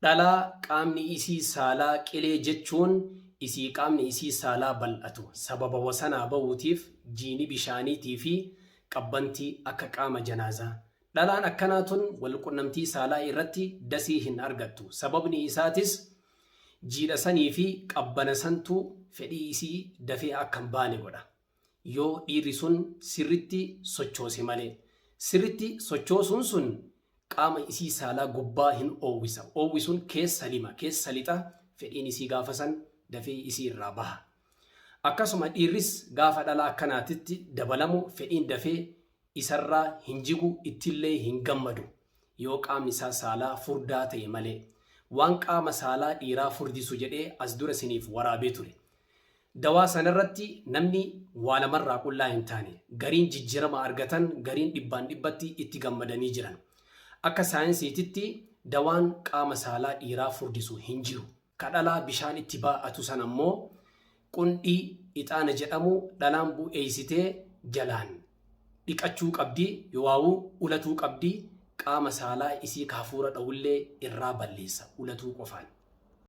Dhalaa qaamni isii saalaa qilee jechuun isii qaamni isii saalaa bal'atu sababa wasanaa bahuutiif jiini bishaaniitii fi qabbanti akka qaama janaazaa. Dhalaan akkanaa tun wal-qunnamtii saalaa irratti dasii hin argattu. Sababni isaatis jiidha sanii fi qabbana santu fedhii isii dafee akka hin baane godha. Yoo dhiirri sun sirritti sochoose malee. Sirritti sochoosuun sun qaama isii saalaa gubbaa hin oowwisa. Oowwi sun keessa lima, keessa lixa, fedhiin isii gaafa san dafee isii irraa baha. Akkasuma dhiirris gaafa dhalaa akkanaatitti dabalamu fedhiin dafee isarraa hin jigu ittillee hin gammadu yoo qaamni isaa saalaa furdaa ta'e malee. Waan qaama saalaa dhiiraa furdisu jedhee as dura isiniif waraabee ture. Dawaa sanarratti namni waa lamarraa qullaa hin taane. Gariin jijjirama argatan, gariin dhibbaan dhibbatti itti gammadanii jiran. Akka saayinsiititti dawaan qaama saalaa dhiiraa furdisu hin jiru. Ka dhalaa bishaan itti baa'atu san ammoo qundhii ixaana jedhamu dhalaan bu'eeysitee jalaan dhiqachuu qabdi yoowaawuu ulatuu qabdi qaama saalaa isii ka hafuura dhowullee irraa balleessa ulatuu qofaan.